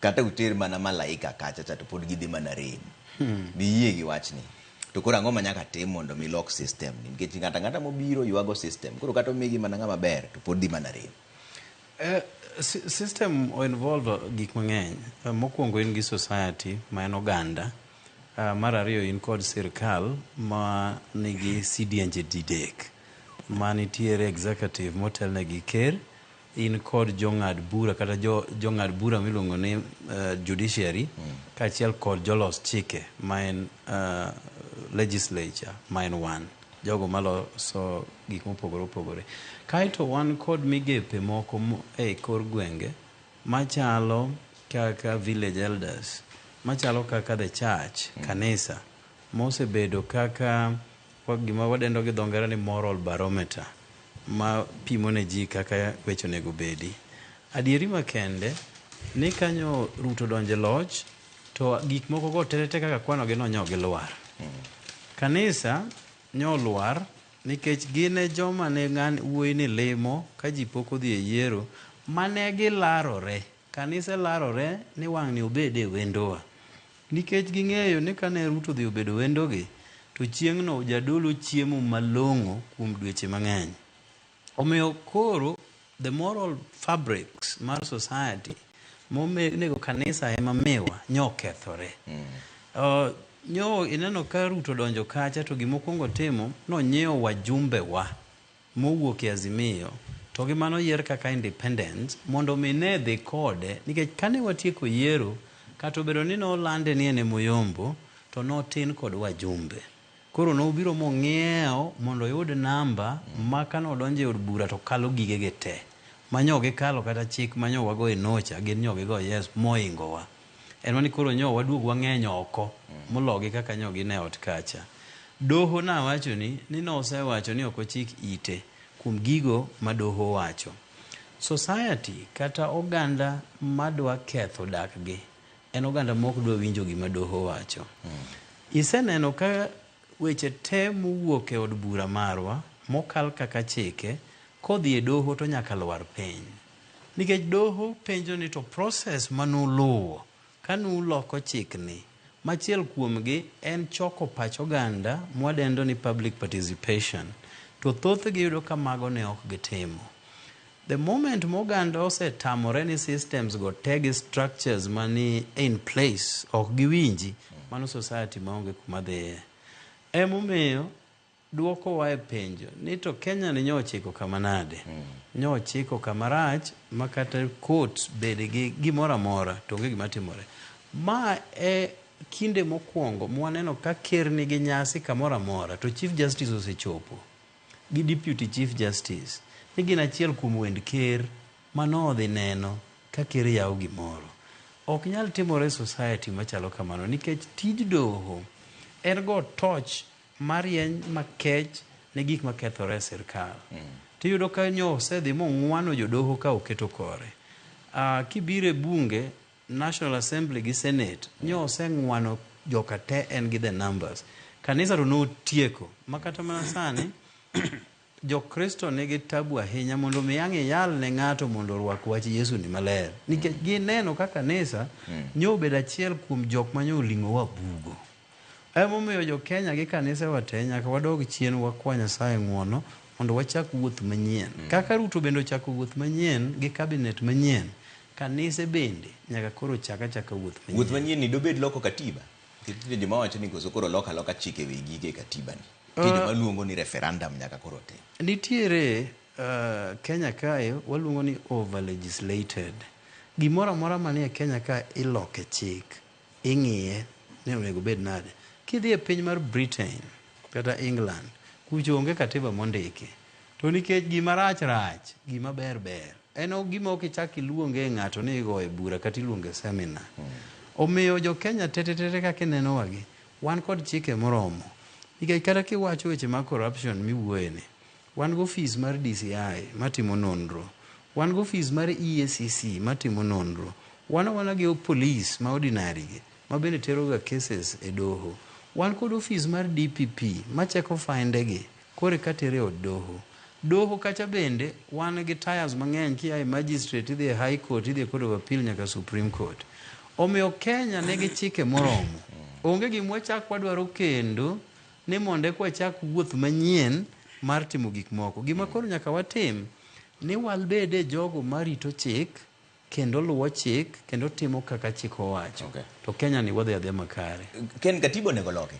Kata uter mana malaika kacha cha to pod gidhi mana rem. Biyie gi wachni. To koro ang'o ma nyaka tim mondo mi lok system ni? Nikech ng'ato ang'ata mobiro ywago system. Koro kata omigi mana ng'ama ber to pod dhi mana rem. System o involve gik mang'eny. Mokwongo in gi society ma en oganda. Mar ariyo in kod sirkal ma nigi sidienje didek. Ma nitiere executive motelne gi ker, in kod jong'ad bura kata jong'ad bura miluongo ni judiciary kaachiel kod jolos chike ma en legislature ma en wan jogo maloso gik mopogore opogore. Kaeto wan kod migepe moko e kor gwenge machalo kaka village elders, machalo kaka the church, kanisa, mosebedo kaka gima wadendo gi dho ngere ni moral barometer ma pimo ne ji kaka weche onego bedi. Adieri makende ni kanyo Ruto donje loch to gik moko go te te kaka kwanogi no nyo gilwar. Kanisa nyo lwar nikech gin e joma ne ng'an wuoyi ni limo ka ji pok odhi e yiero mane gilarore. Kanise larore ni wang' ni obed e wendowa. Nikech ging'eyo ni kane Ruto odhi obedo wendogi to chieng'no jadolo chiemo malong'o kuom dweche mang'eny. Omiyo koro the moral fabrics mar society monego kanisa ema miwa nyo okethore. Nyo ineno ka Ruto donjo kacha to gimokwongo timo nonyiewo wajumbe wa mowuok e Azimio to gi mano yier kaka independent mondo mi ne dhi kode nikech kane watieko yiero kata obedo ni nolande ni en emoyombo to notin kod wajumbe. Koro nobiro mong'iewo mondo oyud namba ma kanodonjo e od bura to kalo gigege te. Manyo gikalo kata chik manyo wago e nocha gin nyo gigo yes moingowa. En mani koro nyo waduog wang'eny oko mologi kaka nyo gin e ot kacha. Doho nawachoni ni nosewacho ni ok ochik ite kuom gigo ma doho wacho. Society kata oganda madwa ketho dakgi en oganda mok dwa winjo gima doho wacho. Iseneno ka weche te mowuok e od bura marwa mokal kaka chike kodhi e doho to nyaka lwar piny. Nikech doho penjo ni to process manuluwo kanuloko chikni machiel kuomgi en choko pach oganda mwadendo ni public participation to thothgi yudo ka mago ne ok gitimo. The moment moganda osetamore ni systems go te gi structures mani in place ok giwinji, mano society maonge kuma dhiye. Emomiyo duokowa e penjo ni to Kenya ni nyo ochiko kama nade? Nyo ochiko kama rach ma kata court bed gi gimoro amora to onge gima timore. Ma e kinde mokwongo mwaneno ka ker nigi nyasi kamoro amora to Chief Justice osechopo gi Deputy Chief Justice ni gin achiel kuom wend ker manodhi neno ka ker yawo gimoro. Ok nyal timore e society machalo kamano nikech tij doho en go torch marieny makech ne gik makethore e sirkal. Tiyudo ka nyo osedhi mong'wano jodoho ka oketo kore. Kibiro e bunge, National Assembly gi Senate, nyo oseng'wano joka te en gi the numbers. Kanisa to notieko, ma kata mana sani, Jokristo nigi tabu ahinya mondo mi ang' iyal ne ng'ato mondo orwak wach Yesu ni maler. Nikech gineno ka kanisa nyo obedo achiel kuom jok ma nyo oling'owa bugo. Emomiyo jo Kenya gi kanisewa te nyaka wadog chien wakwa Nyasaye ng'uono mondo wachak wuoth manyien. Kaka Ruto bende ochako wuoth manyien gi cabinet manyien, kanise bende nyaka koro chak achaka wuoth manyien. Wuoth manyien ni dobed loko katiba? Nikech nitie joma wacho ni koso koro lok aloka chike e wi gige e katiba ni. Nitie joma luongo ni referendum nyaka koro tim. Nitiere Kenya kae waluongo ni over legislated. Gimoro amora manie Kenya ka iloke chik, ing'iye ni onego obed nade. Kidhi e piny mar Britain kata England, kucho onge katiba mondiki. To nikech gima rach rach, gima ber ber. En ok gima ok ichak iluonge ng'ato ni igoye bura kata iluonge seminar. Omiyo jo Kenya tete tete kaka inenowagi, wan kod chike moromo. Nikech kata kiwacho weche mag corruption miwuoye ni, wan gi ofis mar DCI matimo nonro. Wan gi ofis mar EACC matimo nonro. Wan awana gi police ma ordinary gi ma bende tero ga cases e doho. Wan kod ofis mar DPP macheko finde gi koro eka tere e od doho. Doho kacha bende wan gi tiers mang'eny kia e magistrate idhi e high court idhi e court of appeal nyaka supreme court. Omiyo Kenya nigi chike moromo. Onge gima wachak wadwaro kendo ni mondo eka wachak wuoth manyien mar timo gik moko. Gima koro nyaka watim ni wabede jogo marito chik kendo luwo chik kendo timo kaka chik owacho. To Kenya ni wadhi adhiya makare. Ken katiba onego loki.